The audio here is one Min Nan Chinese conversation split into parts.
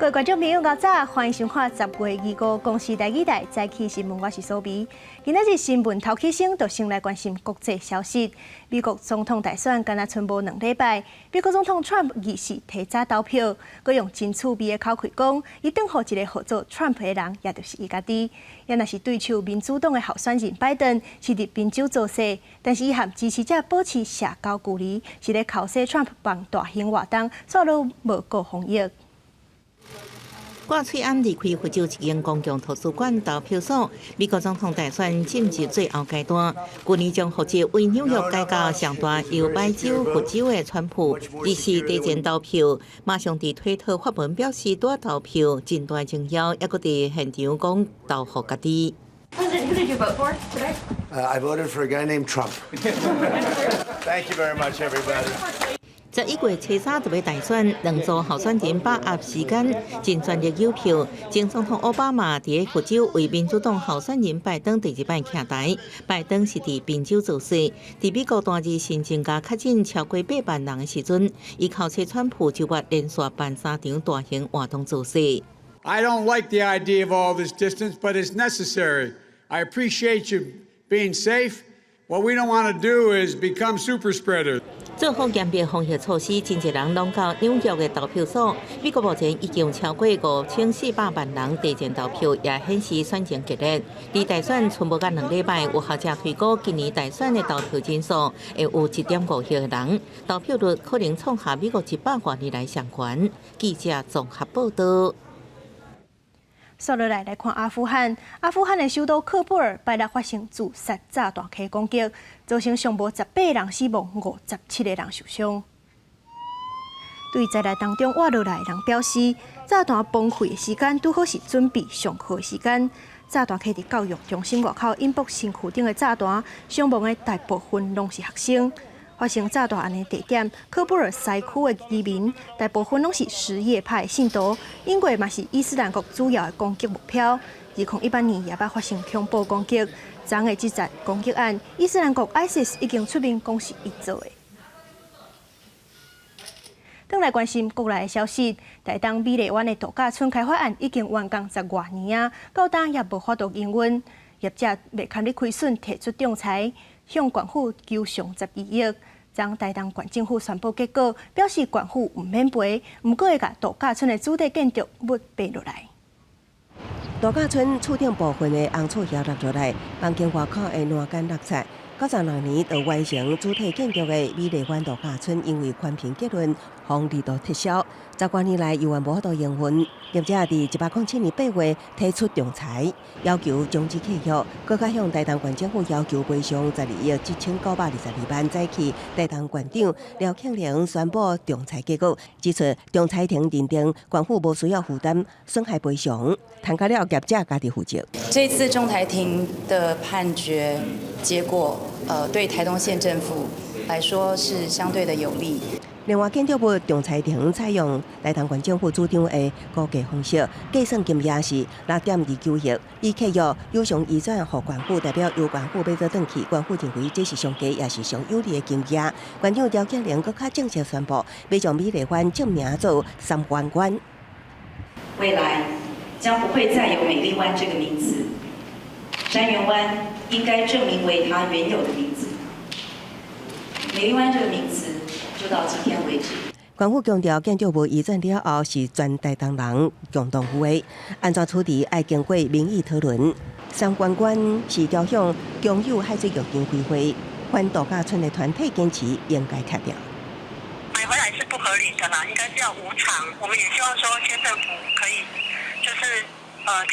各位觀眾朋友，𠢕早，歡迎收看10月25公視台語台早起新聞，我是蘇比。今仔日新聞頭起先，就先來關心國際消息。美國總統大選干焦賰無2禮拜，美國總統川普二四提早投票，閣用真趣味的口氣講，伊轉予一個號做 Trump 的人，也就是伊家己。也若是對手民主黨的候選人拜登，是佇賓州造勢，但是伊和支持者保持社交距離，是咧剾洗川普辦大型活動，煞攏無顧防疫。掛喙罨離開佛州一間公共圖書館投票所，美國總統大選進入最後階段。去年將負責為紐約改革上大搖擺州佛州的川普，二四提前投票，馬上佇推特發文表示，拄投票真大榮耀，猶閣佇現場講投予家己。 Who did you vote for today? I voted for a guy named Trump. Thank you very much, everybody. 11月初三就欲大選，兩組候選人把握時間，盡全力誘票。前總統奧巴馬佇佛州為民主黨候選人拜登第二擺徛台，拜登是佇賓州造勢。佇美國單日新增加確診超過8萬人的時陣，伊剾洗川普周末連續辦三場大型活動造勢。 I don't like the idea of all this distance, but it's necessary. I appreciate you being safe. What we don't want to do is become super spreaders. 做好嚴密防疫措施，真濟人攏到紐約的投票所。美國目前已經有超過5400萬人提前投票，也顯示選情激烈。佇大選賰無夠2禮拜，有學者推估今年大選的投票人數會有1.5億個人，投票率可能創下美國100多年來上懸。記者綜合報道。紲落來來看阿富汗，阿富汗的首都喀布爾拜六發生自殺炸彈客攻擊，造成上無18個人死亡，57個人受傷。對災難當中活落來的人表示，炸彈崩潰的時間拄好是準備上課的時間。炸彈客佇教育中心外口引爆身軀頂的炸彈，傷亡的大部分攏是學生。發生炸彈案的地點，喀布爾西區的居民大部分攏是什葉派信徒，因為嘛是伊斯蘭國主要的攻擊目標。2018年也捌發生恐怖攻擊，昨昏的這節攻擊案，伊斯蘭國 ISIS 已經出面講是伊做的。轉來關心國內的消息，台東美麗灣的度假村開發案已經完工10外年啊，到今也無法度營運，業者袂堪咧虧損，提出仲裁，向縣府求償12億。昨台東縣政府宣布結果，表示縣府毋免賠，毋過會共度假村的主體建築物爬落來。度假村厝頂部分的紅厝葉落落來，房間外口的欄杆落拆。96年就完成主體建築的美麗灣度假村，因為環評結論，予二度撤銷。10多年來猶原無法度營運。業者佇107年8月提出仲裁，要求終止契約，閣較向台東縣政府要求賠償12億7922萬。早起，台東縣長廖慶玲宣布仲裁結果，指出仲裁庭認定縣府無需要負擔損害賠償，談甲了業者家己負責。這次仲裁庭的判決結果，對台東縣政府來說是相對的有利。另外，建築物仲裁庭採用台東縣政府主張的估價方式，計算金額是6.29億。以契約有償移轉予縣府，代表由縣府買倒轉去，縣府認為這是上低也是上有利的金額。縣長廖慶玲閣較正式宣布，欲將美麗灣正名做三灣灣。未來將不會再有美麗灣這個名字，杉原灣應該正名為它原有的名字。美麗灣這個名詞就到今天為止。縣府強調，建築物移轉了後是全台東人共同負的，按怎處置愛經過民意討論。三灣灣是朝向公有海水浴場規劃，反度假村的團體堅持應該拆掉。買回來是不合理的啦，應該是要無償。我們也希望說縣政府可以，就是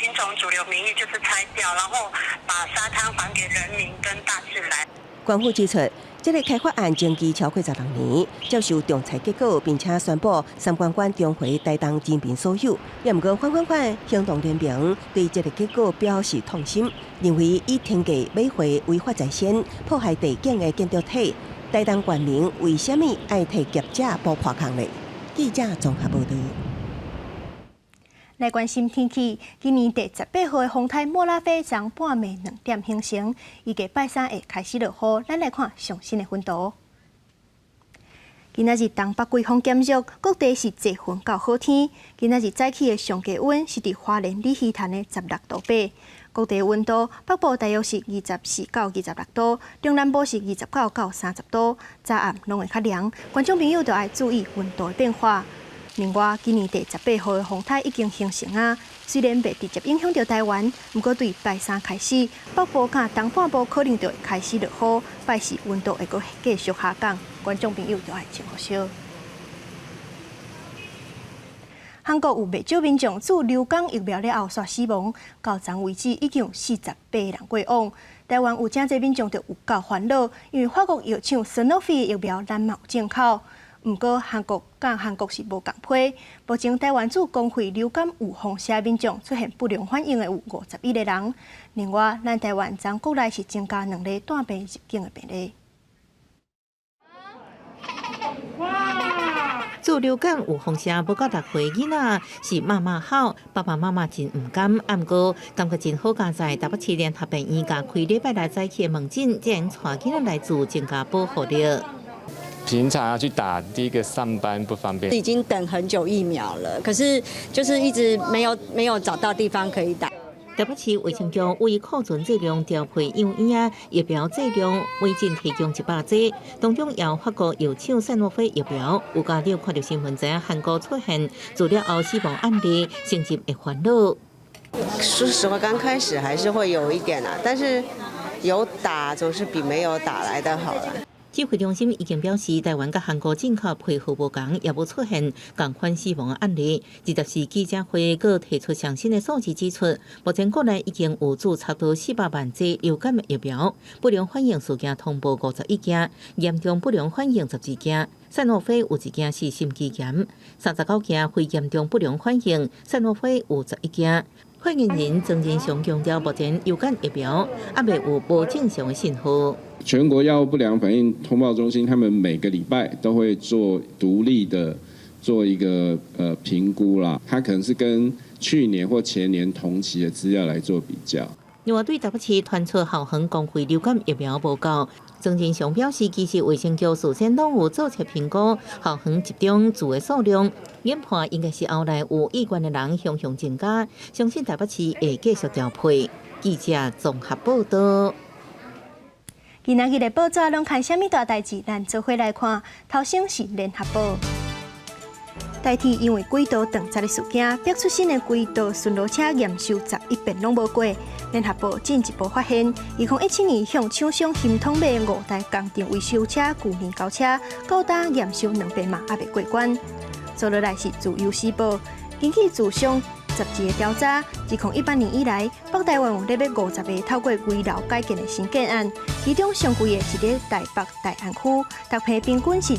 聽從主流民意，就是拆掉，然後把沙灘還給人民跟大自然。縣府指出，這個開發案徵期超過16年，接受仲裁結果，並且宣布三灣灣重回台東人民所有。也毋過反反反行動聯盟對這個結果表示痛心，認為以天價買回違法在先、破壞地景的建築體，台東縣民為啥物愛替業者補破空呢？記者綜合報導。來關心天氣，今年第18號的風颱莫拉菲昨半暝2點形成，預計拜三會開始落雨。咱來看上新的雲圖。今仔日東北季風減弱，各地是濟雲到好天。今仔日早起的上低溫是佇花蓮鯉魚潭的16度8。各地溫度，北部大約是24到26度，中南部是29到30度。早暗攏會較涼，觀眾朋友著愛注意溫度的變化。另外，今年第18號的風颱已經形成啊，雖然袂直接影響著台灣，毋過對拜三開始，北部佮東半部可能就會開始落雨，拜四溫度會閣繼續下降，觀眾朋友著愛穿予少。韓國有袂少民眾注流感疫苗了後煞死亡，到昨為止已經有48人過往。台灣有誠濟民眾就有夠煩惱，因為法國藥廠 Sanofi 疫苗咱嘛有進口。毋過韓國佮韓國是無仝批。目前台灣注公費流感預防射民眾出現不良反應的有51個人。另外，咱台灣昨國內是增加兩例帶病入境的病例。注流感預防射無夠6歲囡仔是媽媽好，爸爸媽媽真毋甘，毋過感覺真好佳哉台北市聯合病院共開禮拜六早起的門診，才會帶囡仔來注增加保護力。平常要去打，第一個上班不方便。已經等很久疫苗了，可是就是一直沒有找到地方可以打。台北市衛生局為庫存劑量調配藥院疫苗劑量，每針提供100劑，當中有法國藥廠賽諾菲疫苗。有家長看著新聞知影韓國出現注了後死亡案例，誠實會煩惱。說實話，剛開始還是會有一點啦，但是有打總是比沒有打來得好啦。指揮中心已經表示，台灣佮韓國進口配合無仝，也無出現仝款死亡案例。24記者會閣提出上新的數字，指出目前國內已經有注差不多400萬劑流感疫苗，不良反應事件通報51件，嚴重不良反應12件。賽諾菲有一件是心肌炎，39件非嚴重不良反應，賽諾菲有11件。發言人曾仁祥強調，目前流感疫苗猶未有無正常的信號。全國藥物不良反應通報中心，他們每個禮拜都會做獨立的做一個評估啦，它可能是跟去年或前年同期的資料來做比較。另外，對台北市傳出校園公費流感疫苗無夠，曾仁祥表示，其實衛生局事先攏有做出評估，校園集中注的數量，研判應該是後來有意願的人向向增加，相信台北市會繼續調配。記者綜合報道。今仔日的報紙攏看啥物大代誌？咱做伙來看。頭先是聯合報，台鐵因為軌道斷層的事件，逼出新的軌道巡邏車驗收11遍攏無過。聯合報進一步發現，2017年向廠商亨通買五台工程維修車，舊年交車，到今驗收兩遍嘛，猶未過關。接落來是自由時報，根據自商雜誌的調查，2018年以來，北台灣有咧欲50個透過危樓改建的新建案，其中上貴的是佇台北大安區，逐坪平均是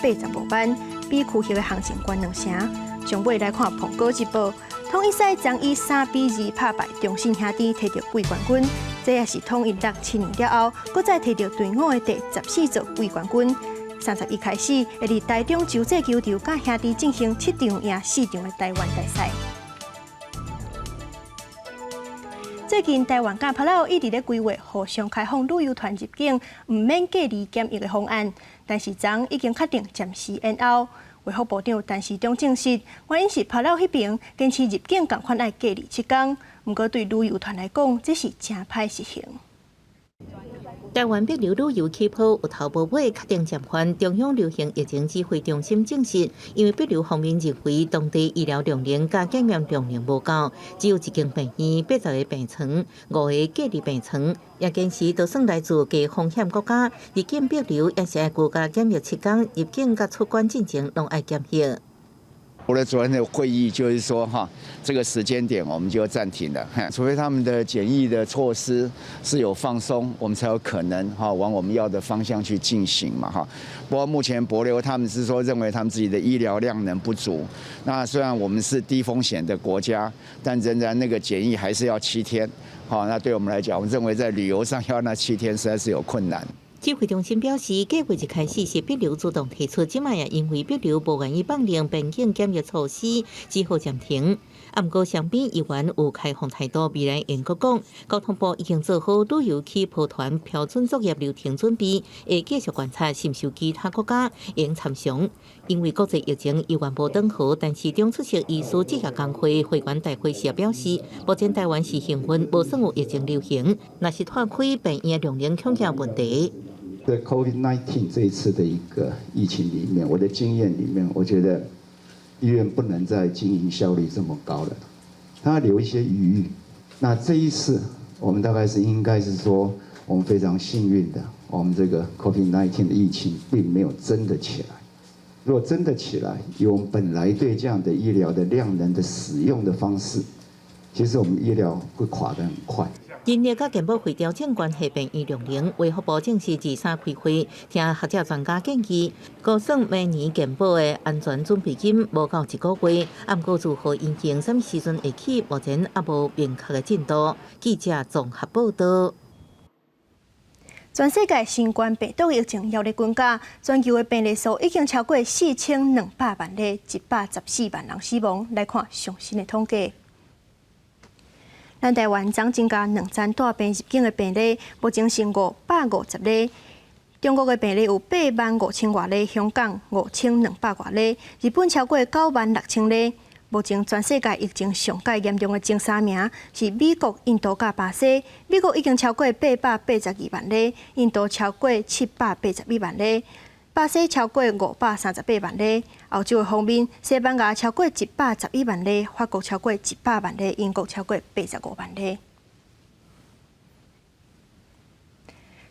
185萬，比區域的行情懸兩成。上尾來看《蘋果日報》，統一賽將以3比2拍敗中信兄弟，提著季冠軍，這也是統一67年了後，閣再提著隊伍的第14座季冠軍。31開始，會佇台中洲際球場佮兄弟進行七場贏四場的台灣大賽。最近台灣佮帕勞一直咧規劃互相開放旅遊團入境，毋免隔離檢疫的方案，但是昨已經確定暫時延後。衛福部長陳時中證實，原因是帕勞彼爿堅持入境仝款愛隔離7天，毋過對旅遊團來講，這是誠歹實行。台灣帛琉旅遊起跑有頭無尾，確定暫緩。中央流行疫情指揮中心證實，因為帛琉方面認為當地醫療量能佮檢驗量能無夠，只有一間病院80個病床、五個隔離病床，也堅持就算來自低風險國家，入境帛琉也是愛居家檢疫7天，入境佮出關進前攏愛檢疫。我的昨天的會議就是說，哈，這個時間點我們就暫停了，除非他們的檢疫的措施是有放鬆，我們才有可能哈往我們要的方向去進行嘛，哈。不過目前帛琉他們是說認為他們自己的醫療量能不足，那雖然我們是低風險的國家，但仍然那個檢疫還是要七天，好，那對我們來講，我們認為在旅遊上要那七天實在是有困難。指揮中心表示，計劃一開始是帛琉主動提出，這擺也因為帛琉無願意放寬邊境檢疫措施，只好暫停。毋過雙邊猶原有開放態度，未來會閣講，交通部已經做好旅遊起報團標準作業流程準備，會繼續觀察是毋是有其他國家會參詳。因為國際疫情猶原無轉好，但是中出席醫師職業工會會員大會時表示，目前台灣是幸運，無算有疫情流行，若是拖開病院量能恐驚問題。在 COVID-19 這一次的一個疫情裡面，我的經驗裡面，我覺得醫院不能再經營效率這麼高了，它留一些餘裕。那這一次，我們大概是應該是說，我們非常幸運的，我們這個 COVID-19 的疫情並沒有真的起來。如果真的起來，以我們本來對這樣的醫療的量能的使用的方式，其實我們醫療會垮得很快。人力佮健保費調整關係病院量能，衛福部正式二三開會，聽學者專家建議，估算明年健保的安全準備金無夠一個月，毋過如何因應，啥物時陣會起，目前猶無明確的進度。記者綜合報道。全世界新冠病毒疫情猶咧滾加，全球的病例數已經超過4200萬例，114萬人死亡。來看上新的統計。咱台灣昨增加2層帶病入境的病例，目前是550例。中國的病例有8萬5千外例，香港5200外例，日本超過9萬6千例。目前全世界疫情上蓋嚴重的前三名是美國、印度佮巴西。美國已經超過882萬例，印度超過781萬例，巴西超過538萬例。歐洲的方面，西班牙超過111萬例，法國超過100萬例，英國超過85萬例。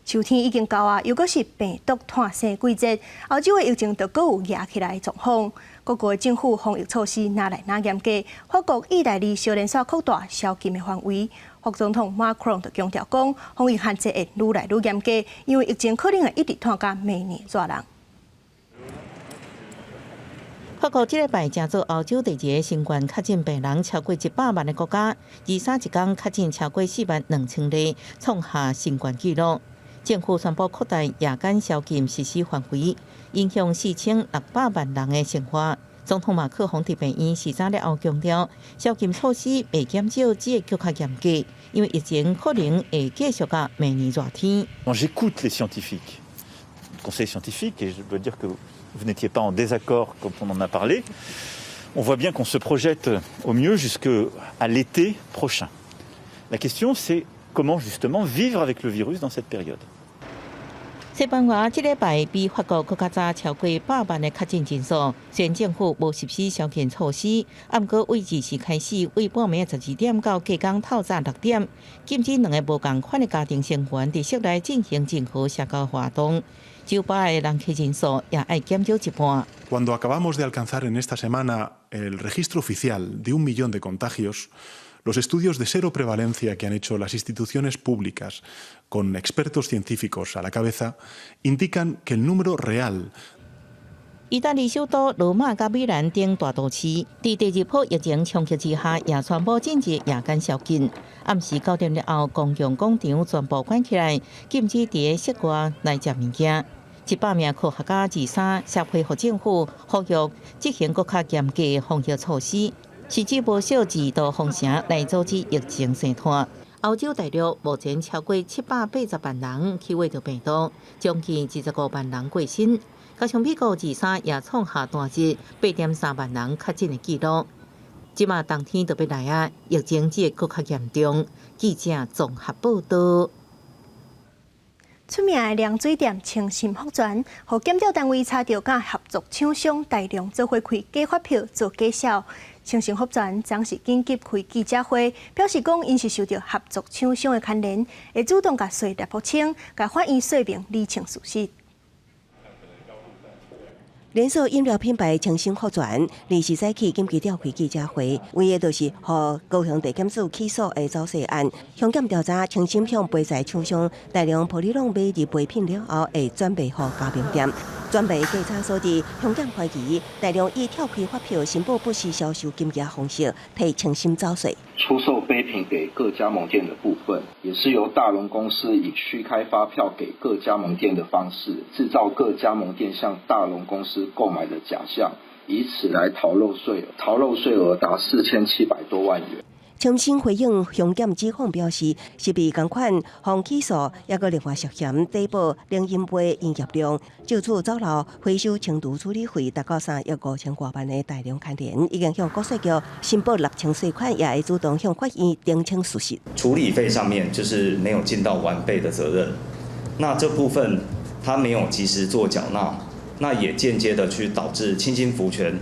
秋天已經到啊，猶閣是病毒湠生季節，歐洲的疫情就閣有夯起來的狀況。各國的政府防疫措施愈來愈嚴格，法國、意大利小連續擴大宵禁的範圍。法總統馬克龍就強調講，防疫限制會愈來愈嚴格，因為疫情可能會一直湠到明年熱人。法國這禮拜成做歐洲第二个新冠確診病人超過100萬的國家，二三一工確診超過4萬2千例，創下新冠紀錄。政府宣布擴大夜間宵禁實施範圍，影響4600萬人的生活。總統馬克宏佇病院視察了後強調，宵禁措施袂減少，只會閣較嚴格，因為疫情可能會繼續到明年熱天。 Quand j'écoute les scientifiques, conseil scientifique, et je dois dire que vous n'étiez pas en désaccord quand on en a parlé, on voit bien qu'on se projette au mieux jusqu'à l'été prochain. La question, c'est comment justement vivre avec le virus dans cette période. 西班牙這禮拜比法國閣較早超過百萬的確診人數，雖然政府無實施宵禁措施，毋過對2時開始，對半暝12點到隔工透早6點，禁止兩个無仝款的家庭成員佇室內進行任何社交活動。酒吧的人客人數也愛減少一半。 Cuando acabamos de alcanzar en esta semana el registro oficial de 1 millón de contagios, los estudios de seroprevalencia que han hecho las instituciones públicas, con expertos científicos a la cabeza, indican que el número real 意大利首都羅馬佮米蘭等大都市，佇第二波疫情衝擊之下，也宣布進入夜間宵禁。暗時9點了後，公共廣場全部關起來，禁止佇室外來食物件。100名科學家二三社會予政府呼籲執行閣較嚴格的防疫措施，甚至無少二度封城來阻止疫情生湠。歐洲大陸目前超過780萬人去染著病毒，將近25萬人過身。加上美國二三也創下單日8.3萬人確診的紀錄。這馬冬天就欲來啊，疫情只會閣較嚴重。記者綜合報道。出名的涼水店清心福全，予檢調單位查著佮合作廠商大量做伙開假發票做假數。清心福全昨是緊急開記者會，表示講𪜶是受著合作廠商的牽連，會主動共稅列付清，共法院說明理清事實。連鎖飲料品牌清心福全，2時早起緊急召開記者會，為的就是予高雄地檢署起訴的走私案。刑檢調查清心向杯材廠商大量玻璃籠買入備品了後，會轉賣予加盟店。專門稽查所佇香港懷疑大量以跳開發票申報不實銷售金額方式，替清心找稅。出售備品給各加盟店的部分，也是由大榮公司以虛開發票給各加盟店的方式，製造各加盟店向大榮公司購買的假象，以此來逃漏稅，逃漏稅額達4700多萬元。清新回應香檢指控表示，是被共款方起訴，抑閣另外涉嫌抵報冷飲杯營業量，就此走漏回收清除處理費達到3億5千外萬的大榮牽連，已經向國稅局申報六千稅款，也會主動向法院澄清事實。處理費上面就是沒有盡到完備的責任，那這部分他沒有及時做繳納，那也間接的去導致清新福全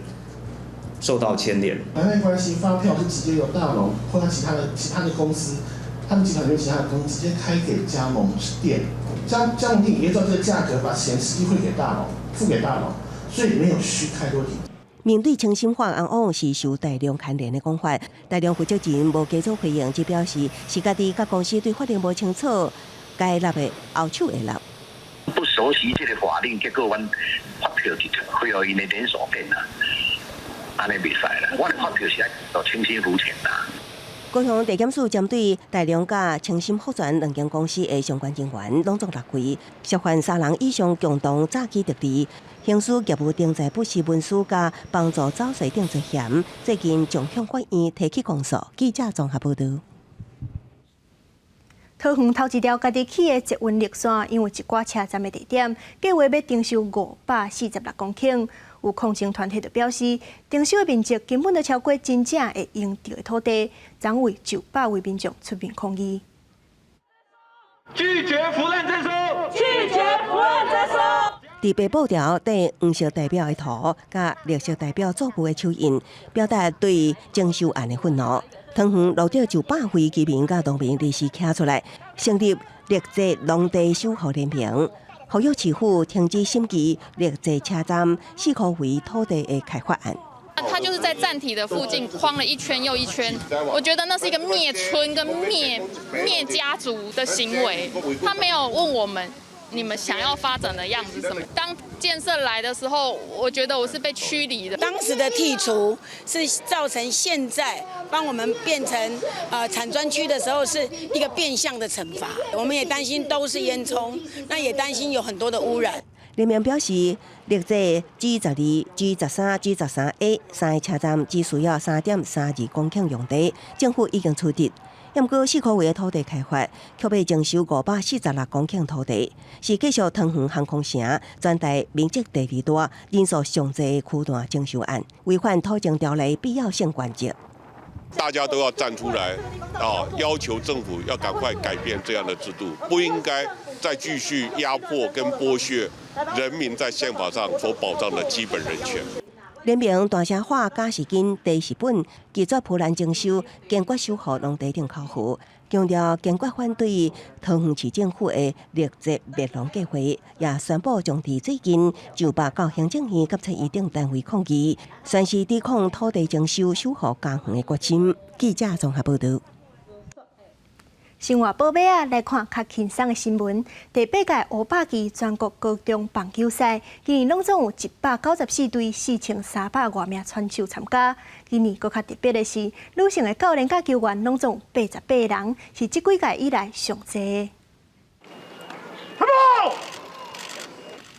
受到牽連。買賣關係發票是直接由大榮或者其他的公司，他們集團有其他的公司直接開給加盟店，加盟店也照這個價格把錢實際匯給大榮，付給大榮，所以沒有虛開多題。面對清新法案往是受大榮牽連的講法，大榮負責人無加做回應，只表示是家己佮公司對法令無清楚，該立的後手會立。不熟悉這個法令，結果阮發票就開予𪜶的連鎖店啦。按呢袂使啦，我的發票是愛做清新福全啦。高雄地檢署針對大榮佮清心福全兩間公司的相關人員，攏總六開，涉犯三人以上共同詐欺得利，刑事業務登載不實文書佮幫助走稅等罪嫌，最近將向法院提起公訴。記者綜合報導。桃園頭一條家己起的捷運綠線，因為一寡車站的地點，計劃欲徵收546公頃。有抗爭團體就表示，徵收的面積根本就超過真正會用著的土地，昨為900位民眾出面抗議。拒絕浮濫徵收，拒絕浮濫徵收。佇白布條底黃色代表的圖，佮綠色代表作物的手印，表達對徵收案的憤怒。桃園錄著900位居民佮農民臨時站出來，成立綠澤農地守護聯盟，呼籲市府停止審議綠澤車站四箍圍土地的開發案。他就是在站體的附近框了一圈又一圈，我覺得那是一個滅村跟滅家族的行為。他沒有問我們，你們想要發展的樣子什麼？當建設來的時候，我覺得我是被驅離的。當時的剔除是造成現在幫我們變成產專區的時候是一個變相的懲罰。我們也擔心都是煙囪，那也擔心有很多的污染。聯盟表示，綠澤 G12、G13、G13A 三个車站只需要3.32公頃用地，政府已經取得。毋過四箍圍的土地開發，卻欲徵收546公頃土地，是繼續桃園航空城全台面積第二大、人數上濟的區段徵收案，違反土政條例必要性原則。大家都要站出來啊，要求政府要趕快改變這樣的制度，不應該再繼續壓迫跟剝削人民在憲法上所保障的基本人權。聯盟大聲喊假是金，低是本，拒絕浮濫徵收，堅決守護農地頂口號，強調堅決反對桃園市政府的綠澤滅農計劃，也宣布將佇最近上報到行政院監察院等單位抗議，宣示抵抗土地徵收、守護家園的決心。記者綜合報導。生活報尾仔，來看較輕鬆的新聞。第八屆烏百旗全國高中棒球賽，今年攏總有194隊4300外名選手參加。今年閣較特別的是，女性的教練佮球員攏總88人，是這幾屆以來上濟。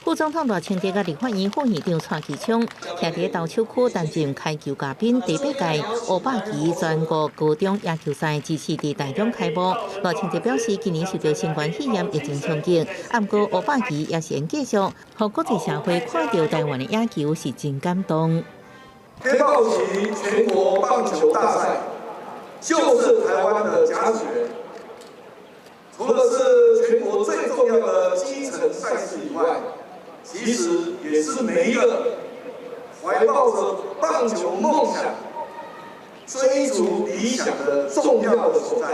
副總統賴清德佮立法院副院長蔡其昌，徛佇投手區擔任開球嘉賓。第八屆烏百旗全國高中野球賽正式佇台中開幕。賴清德表示，今年受著新冠肺炎疫情衝擊，毋過烏百旗也是會繼續，予國際社會看著台灣的野球是真感動。天豹旗全國棒球大賽就是台灣的甲子園，除了是全國最重要的基層賽事以外，其實也是每一個懷抱著棒球夢想、追逐理想的重要的所在。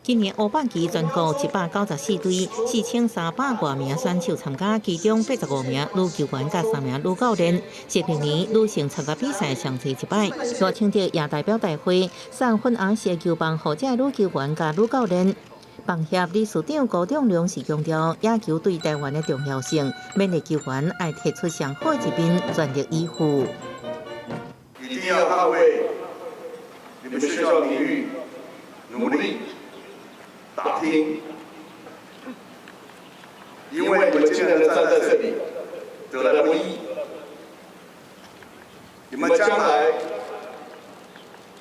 今年烏百旗全國194隊，4300外名選手參加，其中85名女球員佮3名女教練。是歷年女性參加比賽上濟一擺。賴清德也代表大會送粉紅色球棒予這女球員佮女教練，棒協理事長辜仲諒是強調野球對台灣的重要性，勉勵球員愛提出上好一面，全力以赴。一定要捍衛你們學校名譽，努力打拼，因為你們今天能站在這裡，得來不易。你們將來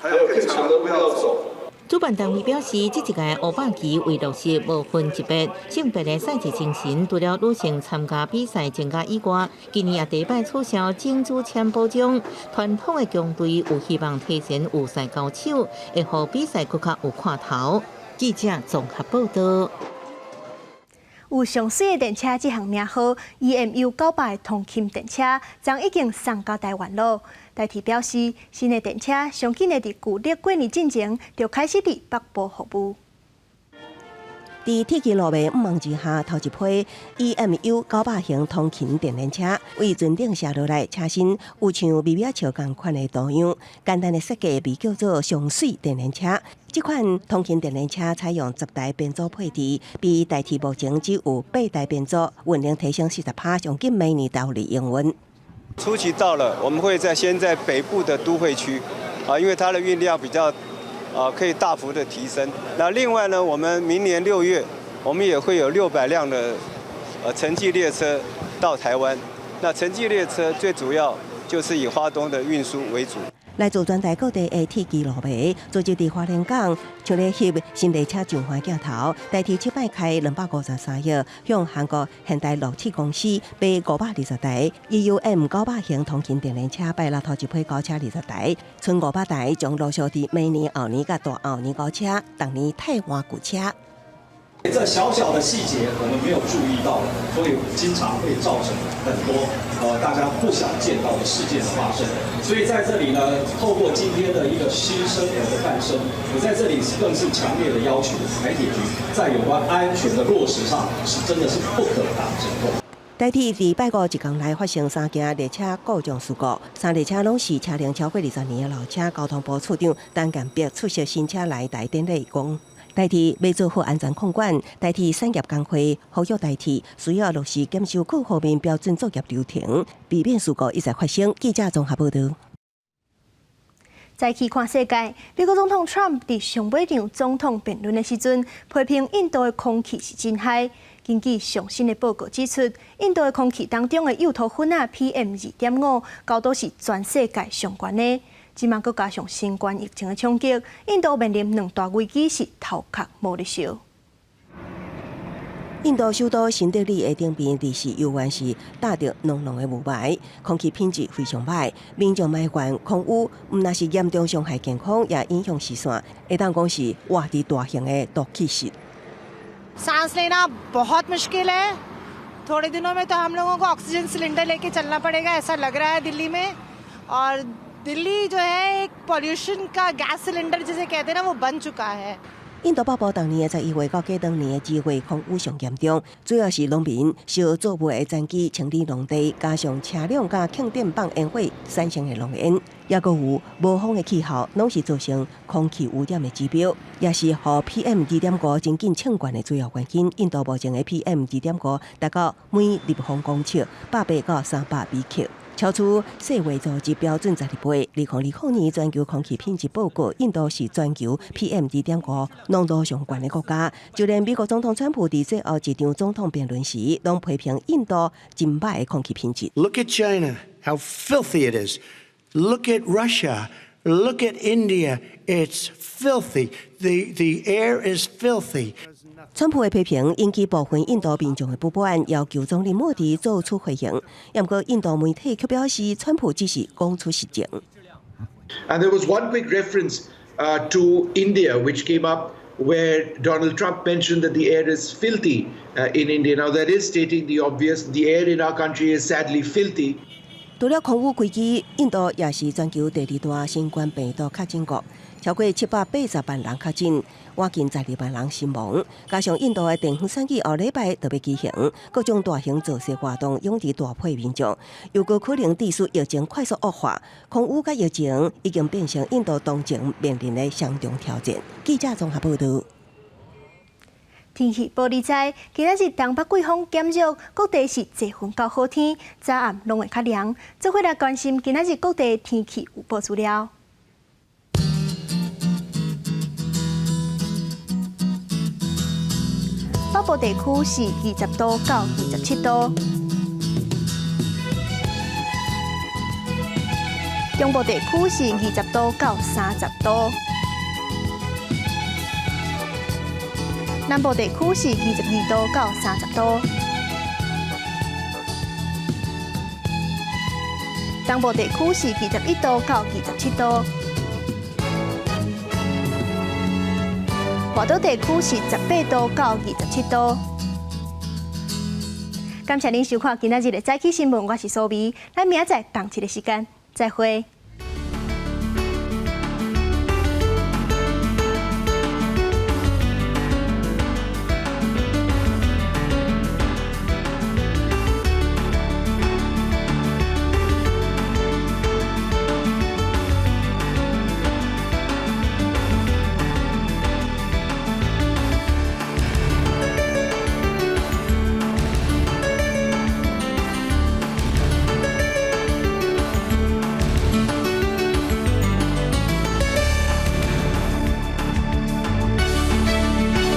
還有更長的路要走。主辦單位表示，這一屆烏百旗為落實無分級別性別的賽事精神，除了女性參加比賽增加以外，今年也第一擺取消種子籤保障，傳統的強隊有希望提前有賽交手，會予比賽閣較有看頭。記者綜合報道。有上媠的電車這項名號，EMU 900通勤電車，昨已經送到台灣囉。台鐵表示，新的電車上緊會佇舊曆過年進前就開始佇北部服務。佇鐵枝路面五網之下，頭一批 EMU 900型通勤電聯車為船頂卸落來，車身有像微微仔笑仝款的圖樣，簡單的設計被叫做上媠電聯車。這款通勤電聯車採用10台編組配置，比台鐵目前只有8台編組，運能提升40%，上緊明年投入營運。初期到了，我們會在先在北部的都會區，啊，因為它的運量比較。啊，可以大幅的提升。那另外呢，我們明年6月，我們也會有600輛的城際列車到台灣。那城際列車最主要就是以花東的運輸為主。來自全台各地的鐵枝路迷，組織佇花蓮港，像咧翕新列車上環鏡頭，台鐵這擺開253億，向韓國現代樂鐵公司買520台 EUM 900型通勤電聯車，拜六頭一批交車20台，賰500台將陸續佇明年、後年佮大後年交車，逐年替換舊車。這小小的細節我們沒有注意到，所以經常會造成很多大家不想見到的事件的發生。所以在這裡呢，透過今天的一個新生兒的誕生，我在這裡更是強烈的要求台鐵局在有關安全的落實上，是真的是不可打折扣。台鐵佇拜五一工內發生三件列車故障事故，三列車攏是車齡超過20年的老車。交通部處長陳建德出席新車來台典禮，講台鐵欲做好安全控管，台鐵產業工會呼籲台鐵需要落實檢修各方面標準作業流程，避免事故一再發生。記者綜合報道。再去看世界，美國總統 Trump 佇上尾場總統辯論的時陣，批評印度的空氣是真害。根據上新的報告指出，印度的空氣當中的有毒分仔 PM 2.5高度是全世界上懸的。這馬閣加上新冠疫情的衝擊，印度面臨兩大危機，是頭殼無咧燒。印度首都新德里的頂邊，日時猶原是罩著濃濃的霧霾，空氣品質非常䆀。民眾埋怨空污，毋但是嚴重傷害健康，也影響視線，會當講是活佇大型的毒氣室。 सांस लेना बहुत मुश्किल है। थोड़े दिनों में तो हम लोगों को ऑक्सीजन सिलेंडर लेके चलना पड़ेगा, ऐसा लग रहा है दिल्ली में। और दिल्ली जो है एक पॉल्यूशन का गैस सिलेंडर जिसे कहते हैं ना, वो बन चुका है。印度北部逐年的11月到過冬年的2月，空污上嚴重，主要是農民燒作物的殘枝清理農地，加上車輛佮慶典放煙火產生的濃煙，抑閣有無風的氣候，攏是造成空氣污染的指標，也是予 PM 2.5真緊衝懸的主要原因。印度目前的 PM 2.5達到每立方公尺180到300微克。超出世衛組織標準12倍。2020年全球空氣品質報告，印度是全球 PM 2.5濃度上懸的國家。就連美國總統川普佇最後一場總統辯論時，攏批評印度真䆀的空氣品質。 Look at China, how filthy it is. Look at Russia. Look at India. It's filthy. The air is filthy. 川普的批評引起部分印度民眾的不滿，要求總理莫迪做出回應。毋過印度媒體卻表示，川普只是講出實情。 And there was one quick reference to India, which came up where Donald Trump mentioned that the air is filthy in India. Now, that is stating the obvious. The air in our country is sadly filthy. 除了空污危機，印度也是全球第二大新冠病毒確診國，超過780萬人確診，倚近12萬人身亡。加上印度的地方選舉後禮拜就欲舉行，各種大型造勢活動湧入大批民眾，又閣可能致使疫情快速惡化。空污佮疫情已經變成印度當前面臨的雙重挑戰。記者綜合報道。天氣報你知，今仔日東北季風減弱，各地是濟雲到好天，早暗攏會較涼。做伙來關心今仔日各地天氣預報資料。北部地區是20度到27度，中部地區是20度到30度。南部地區是22度到30度，東部地區是21度到27度，外島地區是18度到27度。感謝您收看今仔日的早起新聞，我是蘇眉，咱明仔載仝一个時間再會。